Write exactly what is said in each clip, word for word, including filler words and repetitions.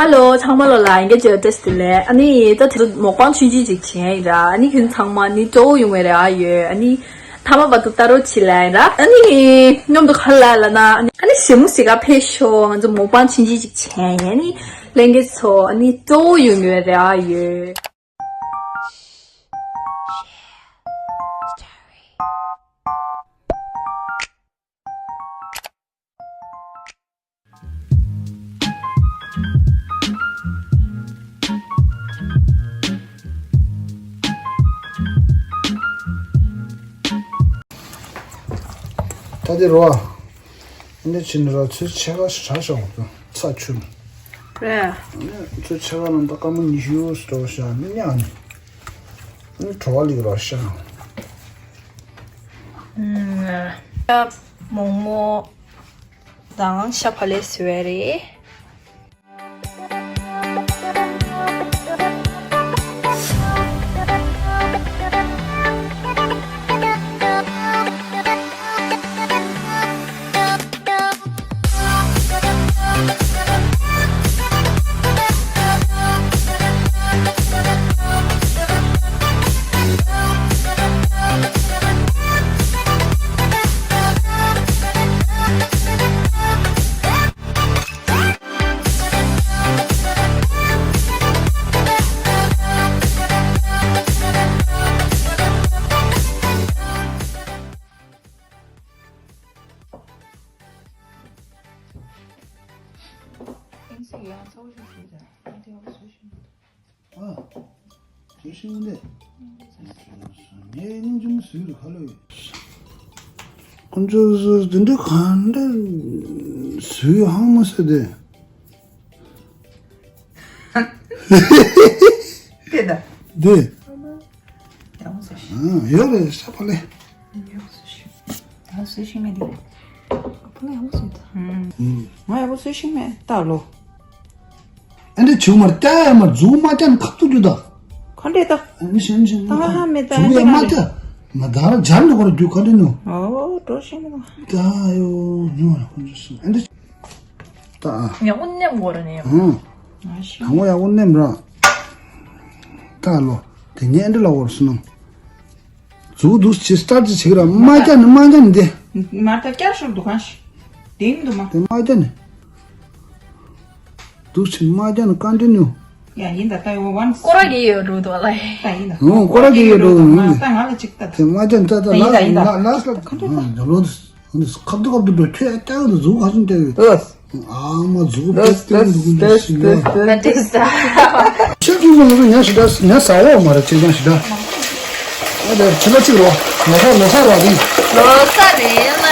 ཧ་ལོ། ཚང་མ་ལོ་ལ་ཡིན་གྱི་བརྗོད་བཀྲ་ཤིས་བདེ་ལེགས། ཨ་ནི་ད་དེ་ཚོ་མོག་པང་ཆུང་ཆུང་ཅིག་བྱས་ཡིན་ར། ཨ་ནི་ཁྱོད་ཚང་མ་ནི་སྤྲོ་བོ་ཡོང་བའི་རེ་བ་ཡོད། ཨ་ནི་མཐའ་མ་བར་དུ་ལྟ་རོགས་བྱེད་ལ་ཡིན་ར། ཨ་ནི་མཉམ་དུ་ཁ་ལ་ལ་ན། ཨ་ནི་ཨ་ནི་ཞེ་མོ་ཟིག་ག་ཕེབས་ཤོག་ང་ཚོ་མོག་པང་ཆུང་ཆུང་ཅིག་བྱས་ཡིན། ཨ་ནི་ལྷན་རྒྱས་ཚོ་ཨ་ནི་སྤྲོ་བོ་ཡོང་བའི་རེ་བ་ཡོད། ད་དེ་རོ། འདི་ཕྱིན་ར་ཚོས་ཕྱེད་ཀ་ཞིག་བྱ་ཤོག་ཚོ་ཚ་ཆུ། རེད། ཚོས་ཕྱེད་ཀ་ནང་ད་སྐར་མ་ཉི་ཤུ་ཙམ་བཞག་ནི་ཉག་ནི། ཨ་ནི་བྲོ་བ་ལིག་ར་ཤ། ཨུམ། ཤ་མོག་མོག་དང་ཤ་བག་ལེབ་བཟོས་པ་རེད། ཨ། བཟོ་ཤེས་ཀྱི་འདུག་ངས་སྙིང་རྗེ་མོ་བཟོས་རེད་ཁ་ལོ་ཡོད། ཁོང་ཚོ་བཟོས་དེ་འདྲ་ག་འདྲ་བཟོས་ཧང་མ་ཟེར་དེ། དེ་ད། དེ། ཡག་པོ་བཟོས་ཤག་ཨ། ཡོད་རེད་ཤ་བག་ལེབ། ཡག་པོ་བཟོས་ཤག་ཡག་པོ་བཟོས་ཤིག་མེད་དེ། བག་ལེབ་ཡག་པོ་བཟོས་ད། ཨུམ། ང་ཡག་པོ་བཟོས་ཤིག་མེད་ད་ལོ། ཨ་འདྲ་བྱུང་མར་ལྟ་ཡ་མར་མཛུབ་མ་བརྐྱངས་ཁ་ཐུག་རྒྱུ་ད། ག་འདྲས་ད། ཨ་ནི་ཤན་ཤན་ད་ཧ་མེད་ད། བྱུང་ཡ་མ་ལྟ། ང་ད་ར་སྦྱར་འདུག་ག་ར་རྒྱུ་ག་འདྲས་ནོ། ཨོ་འགྲོ་ཤེས་མི་འདུག་ད་ཡོ་ཉོ་ར་ཁོང་ཚོ་སུ་ཨ་འདྲ། ད་ཨ། ཡག་པོ་མནན་དགོས་ར་ནས་ཡོ། ཨང་། ཨ་ཤི། དང་པོ་ཡག་པོ་མནན་ར། ད་ལོ། དེ་ངས་ཨ་འདྲ་ལ་འོར་སུ་ནང་། མཛུབ་འདུག་ཅེས་སྟར་ཅིག་བྱེད་ཀྱི་ར་མ་རྒྱག་ནི་མ་རྒྱག་ནི་འདི། མར་ད་བསྐྱར་ཤོར་འདུག་གང་ཞིག་དེ་མི་འདུག་མ། དེ་མ་རྒྱག་ནི། འདུག་ཅེས་མ་རྒྱག་ནི་བཀའ་འདྲི་ནུ། ཡ་ཡིན་ད་ད་ཡོ་ཝན། སྐོར་ར་གི་ཡོད་འགྲོ་འདུག་ལ། ད་ཡིན་ད། ཨོ་སྐོར་ར་གི་ཡོད་འགྲོ་ཡིན། ད་ང་ལ་ཅིག་ད་ད། དེ་མ་རྒྱག་ནི་ད་ད་ད་ཡིན་ད་ཡིན་ད། ལ་ལ་ལ་ལ་ད་གང་འདྲ་ད། འཇམ་ལོ་འདུག་ཁ་བཏུ་ཁ་བཏུ་འགྲོ་ཁྱོད་ཨ་ལྟ་གི་འདུག་མཛུབ་ག་ཚོད་བལྟ་གི། ཨ་མ་མཛུབ་བལྟ་གི་འདུག་མི་འདུག་ཞིག་ཡོད། ད་འདྲས་ད། ཁྱོད་ཀྱིས་ང་ཚོ་ཉ་ཞིག་འདྲ་ཉ་ཟ་འོག་མ་རེད་ཁྱེད་རང་ཞིག་འདྲ། ཨ་ལས་ཁྱེད་ལ་གཅིག་རོ། ལོ་གསར་ལོ་གསར་ར་རེད། ལོ་གསར་རེད་ལ།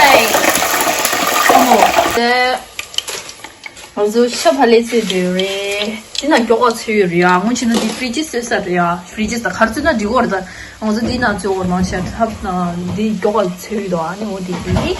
ཨ་མོ། དེ། ང་ཚོ་ཤ་བག་ལེབ་བཟོས་བསྡད་ཡོད་རེད། འདི་ན་མགྱོགས་པ་ཚོས་ཡོད་རེད་ཡ། སྔོན་ཆད་ན་འདི་ཕི་རི་ཇི་བཟོས་ས་རེད་ཡ། ཕི་རི་ཇི་ད་ག་རེ་བཟོས་ན་འགྲིག་གོ་རེད་ད། ང་ཚོ་འདི་ན་བཟོས་གོ་རེད་མང་ཆེ་ཐབ་ན་འདི་མགྱོགས་པ་ཚོས་ཡོད་དོ། ཨ་ནི་འོ་འདི་འདི།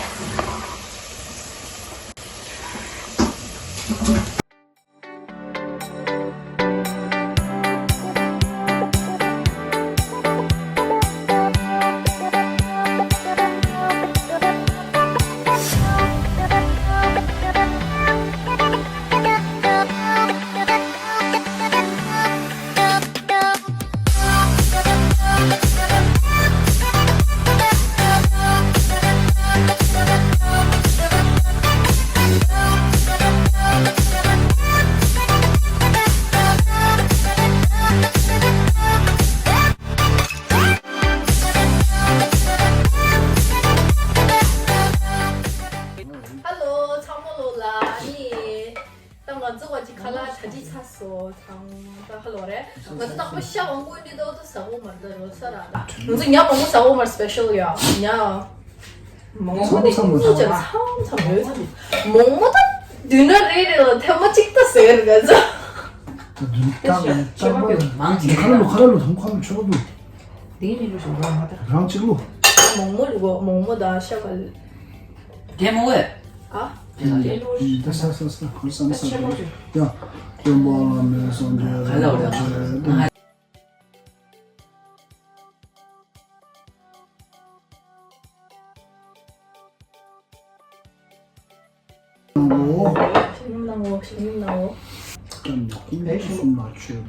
ཧ་ལོ། ཚང་མ་ལོ་ལ་ཨ་ནི། ད་ང་ཚོ་བ་ཅི་ཁ་ལག་ད་ཅི་ཚ་སོ་ཚང་མ་ད་ཧ་ལོ་རེད། ང་ཚོ་ཏག་པ་ཤ་བང་གོ་འདི་ཏོ་ཏོ་ཟ་གོ་མར་ད་རོ་ཚ་ར་ད། ང་ཚོ་ཉ་མང་པོ་ཟ་གོ་མར་སི་པེ་ཤལ་ཡ་ཉ། མང་པོ་འདི་ཤིང་ཚོ་ཅན་ཚང་ཚང་ཡོད་ཚང་། མང་པོ་ད་དུས་ན་རེ་རེ་ལ་ཐེངས་མ་གཅིག་ད་ཟེར་ག་ཚ། ད་དུས་ན་ཏག་ཏག་པ་མང་ཆེ་ཁ་ལོ་ཁ་ལོ་ཐོང་ཁ་ལོ་ཆོག་འདུག་འདི་ནི་ལུ་ཞིག་རང་མ་ད། རང་གཅིག་ལོ། མང་མོ་ལུ་གོ་མང་མོ་ད་ཤ་བ། རྒྱལ་མོ་ཝེ། ཨ། ད་ས་ས་ས་ཁོ་ས་ས་ས་ཡ། སྟོན་པ་བླ་མའི་སངས་རྒྱས་རིན་པོ་ཆེ། ཞིམ་ནང་འོ། ཞིམ་ནང་འོ། ཁོང་ཚོ་གསུམ་ལ་མཆོད་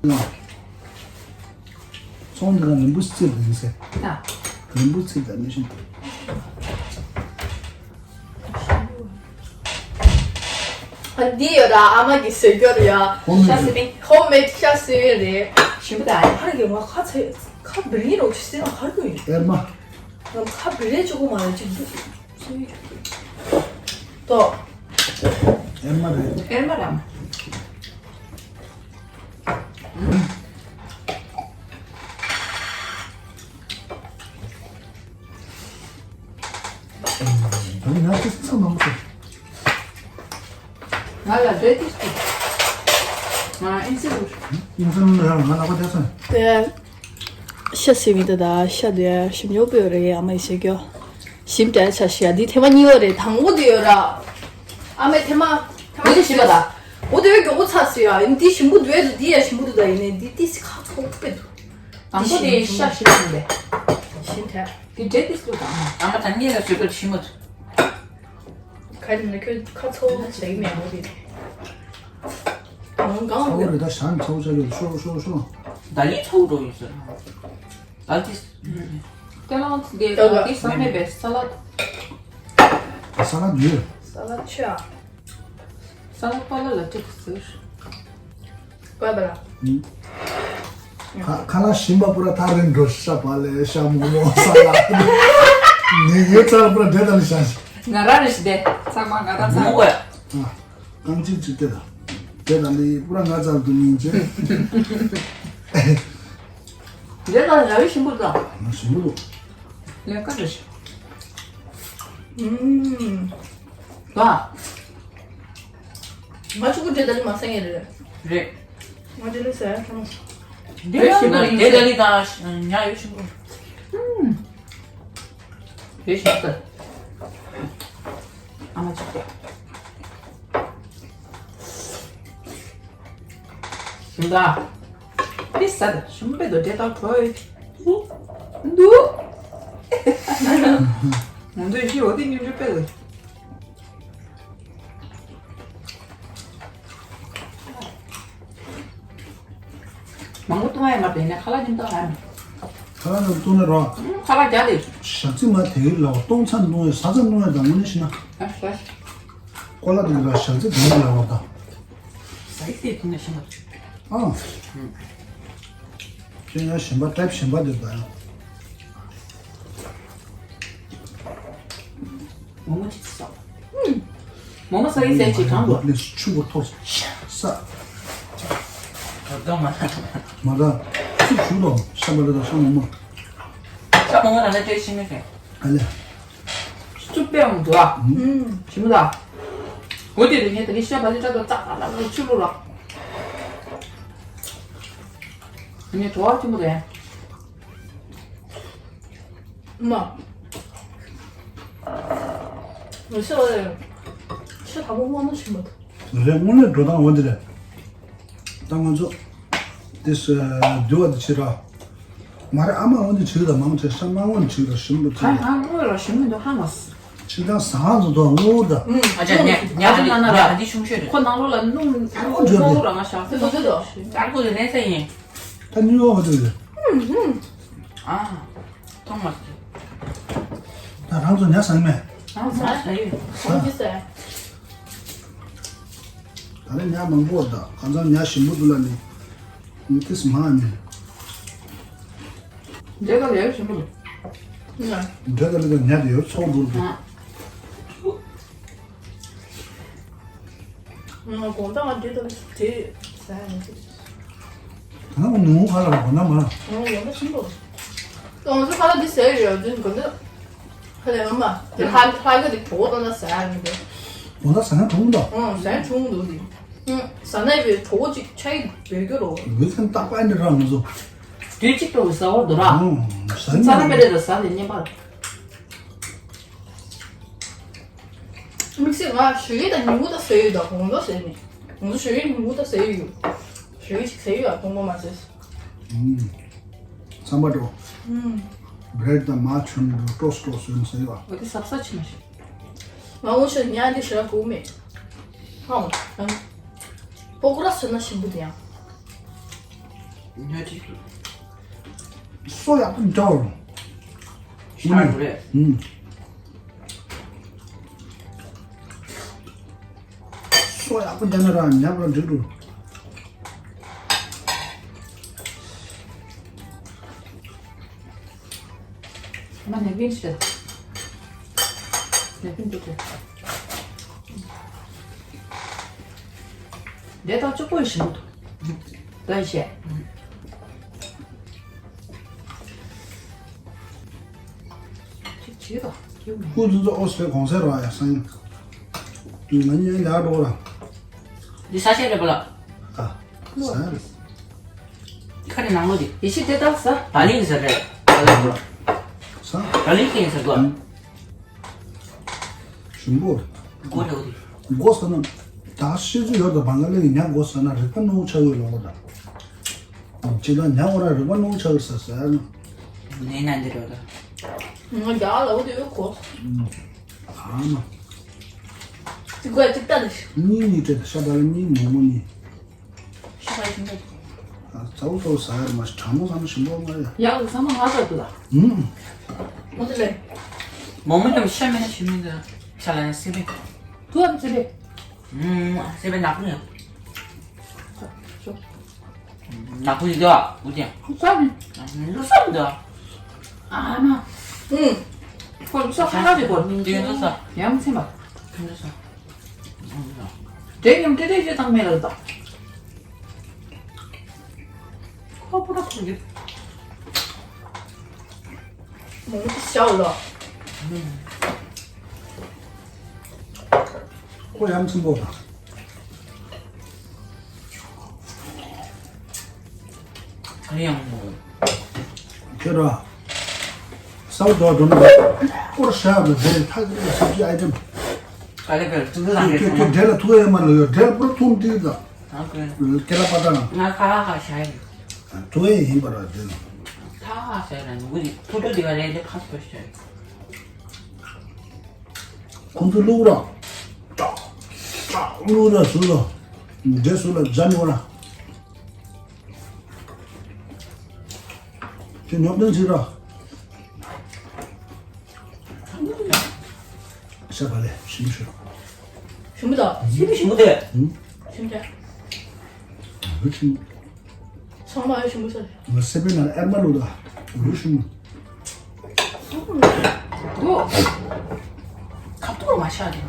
པ། ཚོང་འདི་ལ་རིན་པོ་ཆེ་རྩེ་ཟེར། ཨ། རིན་པོ་ཆེ་དང་ནི་ཤིང་། ཨ། འདི་ཡོད་ར། ཨ་མ་གི་ཟས་སྐྱོར་ཡ། ཧོམ་མེད། ཤ་སི་པིང་། ཧོམ་མེད་ཤ་སི་པིང་རེད། ཞིམ་པོ་དང་། ཧ་ར་གི་ང་ཁ་ཚེ་ཁ་བི་རི་རོགས་ཤི་སེ་ན་ཧ་ར་གི་ཡོད། ཨེ་མ། ང་ཁ་བི་རི་ཅོ་གོ་མ་རེད་ཅིག་འདུག་ཏོ། ཨེ་མ་རེད། ཨེ་མ་རམ། ང་ལ་འདྲེ་ཏིས་ཏི། ང་ཨིན་སི་རུ། ཨིན་སི་རུ་ང་ལ་ཁོ་དེ་སོང་། དེ། ཤ་སི་པིང་དེ་དང་ཤ་དེ་ཞིམ་ཉོ་པོ་རེད། ཨ་མ་ཡི་ཟས་སྐྱོར། ཞིམ་དྲག་ཆ་ཤི་ཡ། འདི་ཐེངས་མ་གཉིས་པ་རེད། དང་པོ་དེ་ཡོད་ར། ཨ་མས་ཐེངས་མ་ཐེངས་མ་འདི་ཞིམ་པ་དང་། འོ་དེ་མགྱོགས་པོ་ཚར་སོང་ཡ། འདི་ཞིམ་པོ་འདུག་ཨེ་འདུག་འདི་ཡ་ཞིམ་པོ་འདུག་ད་ཡིན་ནའི་འདི་ཏིས་ཁ་ཚ་པོ་དཔེ་འདུག་དང་པོ་དེ་ཤ་ཞིམ་པོ་འདུག་ཞིམ་དྲག་འདི་འདྲེ་ཏིས་ལུ་དང་། ཨ་མ་ད་ངེད་ལ་བཟོས་པ་ཞིམ་པོ་འདུག་ག་རེ་ན་ཁྱོད་ཁ་ཚ་པོ་ཟ་གི་མེད་མོ་དེ། ང་གང་ཚ་པོ་རེད། ད་ཞང་ཚ་པོ་ཆགས་ཡོད། ཤོག་ཤོག་ཤོག་ད་ལི་ཚ་པོ་འགྲོ་ཡོད་ཟེར། ད་ལི། ཏེ་ལོང་དེ་ད་ལི་ཟ་མེད་པའི་ས་ལད། ས་ལད་ཡོད། ས་ལད་ཆ། ས་ལད་པ་ལ་ལ་ཏྲིག་ཟེར། པ་པ་ལ། ཁ་ཁ་ལག་ཞིམ་པ་པུ་ར་ཐག་རིང་འགྲོ། ཤ་བག་ལེབ་ཤ་མོག་མོག་ས་ལད། ངས་ངའི་ཚ་པུ་ར་དེ་ད་ལི་ཤ་ཤ། ང་ར་རེ་ཞིག་དེ་ཚང་མ་ང་ར་ཚང་མ། རྐང་གཅིག་གཅིག་དེ་དང་། དེ་དང་ནི་པུ་ར་ང་ཚར་དུ་མིན་ཅེ། དེ་དང་ར་བའི་ཞིམ་པོ་དང་། ང་ཞིམ་པོ་འདུག་ལས་ཀ་རེ་ཞིག་ཨུམ། ང་ཆུ་ཀུ་དེ་དང་ནི་མ་སེང་ཡེ་རེད། རེད། ང་དེ་ལས་ཟ་ཡ་ཐང་། དེ་ཞིམ་པོ་རེད། དེ་དང་ནི་དང་ཉག་ཡོད་ཞིམ་པོ། ཨུམ། དེ་ཞིམ་པོ། ཨ་མ་ཅིག་ཞིམ་ད། དེ་ཟ་ད་ཞིམ་པོ་དཔེ་འདུག་འདྲེ་ལྟར་བྲོ་ཡོད། འདུག་ང་ཚོའི་ཤི་འོ་དེ་སྙིང་རྗེ་དཔེ་འདུག་མང་པོ་བཏུང་ཡ་མ་དེ་ནས་ཁ་ལག་ཉིན་ལྟར་ཨ་ནི། ཁ་ལག་ཉིན་བཏུང་ནས་རོ། ཁ་ལག་རྒྱག་དེ། ཞག་ཚི་མ་དེ་ཡིན་ལ་བ་བཏུང་ཚར་བཏུང་ཡ་ཟ་ཚར་བཏུང་ཡ་དང་ངོ་ནས་ཤི་ན། ཨ་ཤ། ཀོ་ལ་དེ་ལ་ཞག་ཚི་དེ་ཡིན་ལ་བ་དང་། ཟ་ཡི་དེ་བཏུང་ནས་ཤི་མ་བཅུག་ཨ། ཁྱོད་ཡང་ཞིམ་པ་ཏྲེབ་ཞིམ་པ་དེ་དང་ཡང་། མོག་མོག་ཅིག་ཟ། མོག་མོག་ཟ་ཡི་ཟས་ཅིག་གང་དགོས། ཆུ་བོ་ཐོག་ས། ད་མ་ད། མ་ད། སུ་ཞུ་དང་ཤ་མ་ད་ད་ཤ་མོག་མོག་ཤ་མོག་མོག་ད་ལ་ཏྲེ་ཤི་མི་ཤེས། ཨ་ལེ། སུ་པེ་འོང་འདུག་ཨ། ཞི་མོ་ད། འོ་དེ་རེད། ངས་ད་ནི་ཤ་བ་ལི་ཏྲ་དོ་ཙག་ཙག་ཙག་ཆུ་བླུགས་ར། ངས་བྲོ་བ་ཆེན་པོ་རེད། མ། ང་ཤི་བ་ལས་ཤི་དང་པོ་དམར་མོ་ཞིམ་པོ་འདུག་རེད། དངོས་གནས་འགྲོ་སྟངས་འོ་འདི་རེད། ད་ང་ཚོ་དེ་སུ་འདུལ་བ་དེ་བྱེད་ར། མ་རེད། ཨ་མ་འོ་འདི་བྱེད་ར། མང་ཆེ་ཤ་མ་འོ་འདི་བྱེད་ར། ཞིམ་པོ་ཁ་ཐེ། ཧ་ཧ་དངོས་ར་ཞིམ་མི་འདུག་ཧ་མ་སི། ཁྱེད་རང་ཟ་ཧང་ཚོ་དོ་ངོ་ད། ཨ་ཅག་ཉ་ཉ་ཉ་ཉ་ཉ་འདི་ཆུང་ཤོས་རེད། ཁོ་ནང་ལོགས་ལ་སྣུམ་ཨ་ཁོ་འཇོག་ངོ་ར་ང་ཤ་ཚ་དོ་དོ་དོ། ཨ་ཁོ་ལ་ནས་ས་ཡིན། ད་ཉོ་བ་དོ་ཡོད། ཨ། ཐོང་མ་སི། ད་རང་ཚོ་ཉ་ཟ་མེད། ཨ་ཟ་ཟ་ཡོད། ཟ་གི་ཟ། ད་རེས་ཉ་མང་པོ་ད་གང་ཚང་ཉ་ཞིམ་པོ་འདུག་ལ་ནི། ནི་ཏིས་མ་ནི། འདྲེ་ལ་ལས་ཞིམ་པོ་འདུག་ང་། འདྲེ་ལ་ལས་ཉ་དེ་ཡོད་ཚོགས་འགྲོ་འདུག་ཨ། ང་དགོང་དག་ང་འདྲེ་ལ་དེ་ཟ་ཡ་མི་འདུག་ད་ནང་ནུ་ཁ་ལ་དགོང་དག་མ། ང་དགོང་དག་ཞིམ་པོ། ང་ཚོ་ཁ་ལ་འདི་ཟ་ཡི་ཡོད་དུས་དགོང་དག་ཁ་ལ་ཡོད་མ། དེ་ལྷ་ལྷ་ག་དེ་གྲོགས་དང་ན་ཟ་ཡ་མི་འདུག་དགོང་དག་ཟ་ཡ་གྲོགས་འདུག་ཨང་ཟ་ཡ་གྲོགས་འདུག་དེ། ཨང་ཟ་ན་བའི་གྲོགས་ཅིག་ཆ་ཡི་བོད་རྒྱུ་རོ། བོད་ཚན་རྟག་པ་འདི་རང་ཚོ། དུས་གཅིག་ཏུ་ཟ་བར་འདུག་ར། ཨང་ཟ་ས་ན་མི་རེད་ད་ཟ་ལེ་བསྙེན་པར། དམིགས་བསལ་ང་ཞོ་ཡི་དང་ཉིན་གུང་དང་ཟ་ཡི་ཡོད་ད་དགོང་དག་ཟ་ཡི་མེད། ང་ཚོ་ཞོ་ཡི་ཉིན་གུང་དང་ཟ་ཡི་ཡོད། ཞོ་ཡི་ཅིག་ཟ་ཡི་ཡོད་དགོང་མོ་མ་ཟས། ཨུམ། ཚན་པ་འགྲོ། ཨུམ། བྲེད་དང་མར་ཆུན་འགྲོ་ཀྲོག་ཀྲོག་སོན་ཟ་ཡི་བ། འོ་དེ་ཟབ་ས་ཆི་མ་ཤེས། ང་འོ་ཤོད་ཉལ་འདི་ཞེ་དྲག་གོ་མེད། ཧང་ཧང་། པོ་ཀོ་ར་སོ་ན་ཞིམ་པོ་དེ་ཡང་། ཉལ་ཅིག་སོ་ཡག་པོ་འདྲ་བ། ཤ་རུ་རེད། ཨུམ། སོ་ཡག་པོ་འདྲ་ན་ར་ཉལ་པ་འགྲིག་འགྲོ། མ་ནེ་བིན་ཤི། ནེ་བིན་ཏུ་ཏུ། དེ་དག་གཅིག་པོ་ཞིམ་འདུག་དོན་བཤད། ཅིག་བྱེད་དོ། སྐུ་དུ་ཚོ་ཨོ་སི་ཀོང་སེ་ར་ཡ་སང་། ང་གཉིས་ཡར་འགྲོ་ར། འདི་ས་ཆ་རེད་པ་ལ། ཨ། ས་རེད། ཁ་ནས་ནང་ལོ་དེ། ཡེ་ཤེས་དེ་དག་ས། ད་ལིང་ཟེར་རེད། ད་ལིང་ཟེར། ས། ད་ལིང་ཁེན་ཟེར་གོ། ཨང་། ཞིམ་པོ། སྒོ་རེད་འོ་དེ། སྒོ་ཟེར་ན། ད་ཤེས་ཚུལ་ཡོད་དོ་བང་ག་ལེ་ཡི་ཉ་སྒོ་ཟེར་ན་རིག་པ་རྣོ་ཆགས་ཡོད་ལོ་ད། ཅི་ལ་ཉ་འོ་ར་རིག་པ་རྣོ་ཆགས་ཡོད་ཟེར་ཟེར་ན། ནས་ན་འདི་རོ་ད། ང་རྒྱ་ལ་འོ་དེ་ཡོད་གོ། ཨང་། ཨ་མ། ཅི་དགོས་ཅི་ལྟ་ལ་ཤི། གཉིས་གཉིས་སྤྲད་ཤ་བ་ལ་གཉིས་མོག་མོག་གཉིས། ཤ་ཡི་ཞིམ་པོ། ཨ། ཚ་བོ་ཚོ་ཟ་ཡར་མ་ཤི་དྲང་མོ་ཟ་ན་ཞིམ་པོ་མ་ཡ། ཡག་ལ་ཟ་མ་ང་ཚ་དུ་ལ། ཨུམ། མོ་དེ་ལེ། མོག་མོག་ལ་ཤ་མེད་ན་ཞིམ་མི་འདུག་ཤ་ལ་ན་སི་པེ། ཐུ་ཨམ་སི་པེ། ཨུམ། སི་པེ་ནག་པོ་ཡ། ཤོ། ནག་པོ་ཡི་དོ་ཨ་ཀུ་ཅན། ཁུ་ཚ་ནི། ལུག་སམ་དོ། ཨ་མ། ཨུམ། ཁོ་ལུག་ས་ཁ་ཁ་རེད་གོ། ཏེ་ཡོད་ས། ཡ་མཚན་པ། ཏེ་ཡོད་ས། དེ་ཡང་ཏེ་ཏེ་ཞེ་དང་མེད་ལ་ད། ཁོ་པོ་ཏ་ཁོ་གི། མོ་གི་ཤའོ་ལོ། ཁོ་ཡ་མཚན་པོ་ད། ཨ་ཡང་མོ། ཁྱོད་ར། སའུ་ཏོ་དོ་ནི་སྐོར་ཤ་བ་དེ་ཐག་གི་སུ་ཅི་ཨའི་ཏེམ། ཨ་ལེ་བེར་ཏུ་ལ་ཁྱོད་ཁྱོད་ཁྱོད་འདྲེ་ལ་ཐུག་ཡ་མ་ལ་ཡོད། འདྲེ་ལ་པུ་ར་ཐུག་མི་ཏི་ད། ཨ་ཀེ། ཀེ་ལ་པ་ཏ་ན། ང་ཁ་ཁ་ཤ་ཡི། ཐུག་ཡ་ཡིན་པ་ར་དེ། ཁ་ཁ་ཤ་ཡི་ན་ནུ་གུ་ནི་ཐུག་ཐུག་དེ་ག་ལེ་དེ་ཕ་སུ་ཤ་ཡི། ཁོང་ཚོ་བླུག་ར། ཏག་ཏག་བླུག་ར་སུ་ལ། འདྲེ་སུ་ལ་འཇམ་ཡོང་ར། ཁྱོད་ཉོབ་ཏན་ཟིག་ར། ཤ་བ་ལེ་ཞིམ་ཤོས། ཞིམ་པོ་དང་། ཞིམ་པོ་ཞིམ་པོ་དེ། ཞིམ་ཆ། ཞིམ། ཚང་མ་ཞིམ་པོ་ཟེར། ང་སེ་པེ་ན་ཨེར་མ་ལུ་ད། ཞིམ། ཁབ་ཏུ་མ་ཤ་དེ།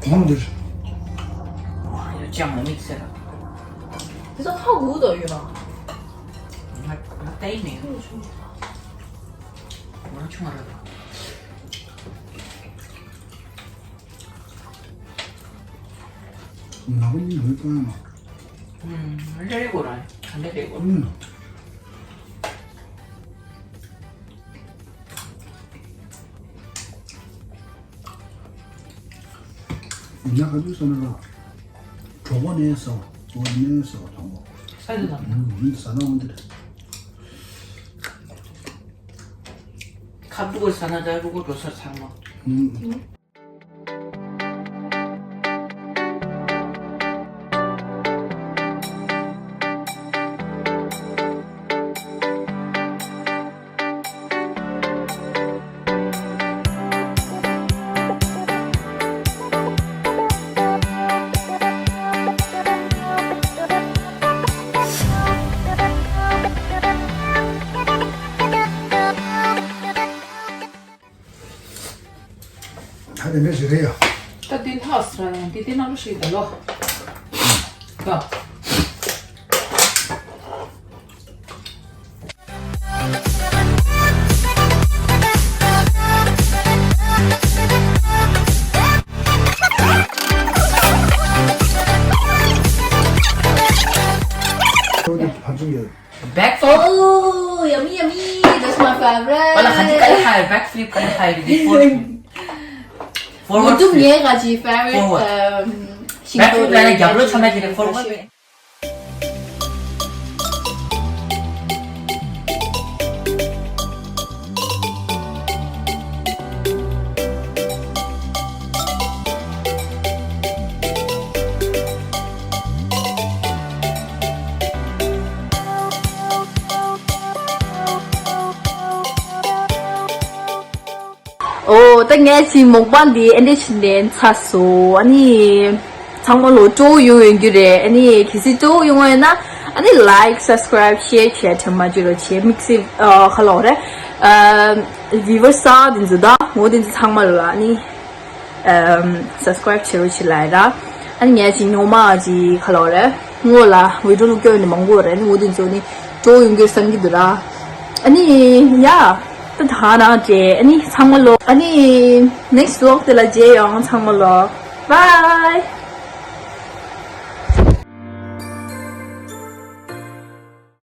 གོང་འདིར། ཡོ་ཅང་མ་མིག་ཟེར། དེ་ཚོ་ཧ་གོ་དོ་ཡོད་ན། ང་ང་ལྟ་ཡི་མེད། ང་ཆུང་བ་རེད། ནག་པོ་གཉིས་ལོས་བཏང་ཡ་མ། ཨུམ། ལེ་རེ་གོ་ར། ག་འདྲ་རེ་གོ། ཨུམ། ཉ་ག་དུས་ཟ་ན་ར། གྲོགས་པོ་ནས་ཟ་བ། གྲོགས་པོ་ནས་ཟ་བ་དང་པོ། ས་དེ་དང་། ཨུམ། ཟ་ན་འོན་ཏེ་རེད། ཁབ་ཏུ་གོ་ཟ་ན་ད་རུ་གོ་འགྲོ་ས་ཚང་མ། ཨུམ། ད་དེ་འདྲ་ཞིག་རེད་ཡ། ད་འདི་ལྷག་ས་ར་ཡང་འདི་དེ་ནང་ལོ་ཞིག་ད་ལོ། ད། ད་འདི་ཕར་ཚུར་ཡོད། Back flip. Oh, yummy, yummy. That's my favorite. Wala khati kali hai, back flip kali hai, ready? Forward. Forward. Mutum flip. Ye gaji favorite. Forward. Um, back flip la na gyablo chama kire forward. ད་ངས་ཅིག་མོག་པང་འདི་ཨེ་འདྲས་ཅིག་ལེན་ཚར་སོང་། ཨ་ནི་ཚང་མ་ལོ་སྤྲོ་ཡོང་ཡོང་རྒྱུ་རེད། ཨ་ནི་གལ་སྲིད་སྤྲོ་ཡོང་བ་ཡིན་ན་ཨ་ནི་like subscribe share བྱས་དྲན་མ་བརྗེད་རོགས་བྱེད། དམིགས་བསལ་ཨ་ཁ་ལོ་རེད། ཨ་viewer་གསར་འདི་ཚོ་དང་ངོ་དེ་ཚོ་ཚང་མ་ལ་ཨ་ནི་ཨམ་subscribe་བྱེད་རོགས་བྱེད་ལབ་ཡ་ར། ཨ་ནི་ངས་ཅིག་ཉོ་མ་ཅིག་ཁ་ལོ་རེད། ངོ་ལ་video་ལ་སྐྱོན་ནི་མང་པོ་རེད། ཨ་ནི་ངོ་དེ་ཚོ་ནི་སྤྲོ་ཡོང་རྒྱུ་བསམ་གྱི་འདུག་ར། ཨ་ནི་ཡ་ད་ད་ན་འདྲེ། ཨ་ནི་ཚང་མ་ལོ། ཨ་ནི་next vlog་དེ་ལ་མཇལ་ཡོང་། ཚང་མ་ལོ། Bye.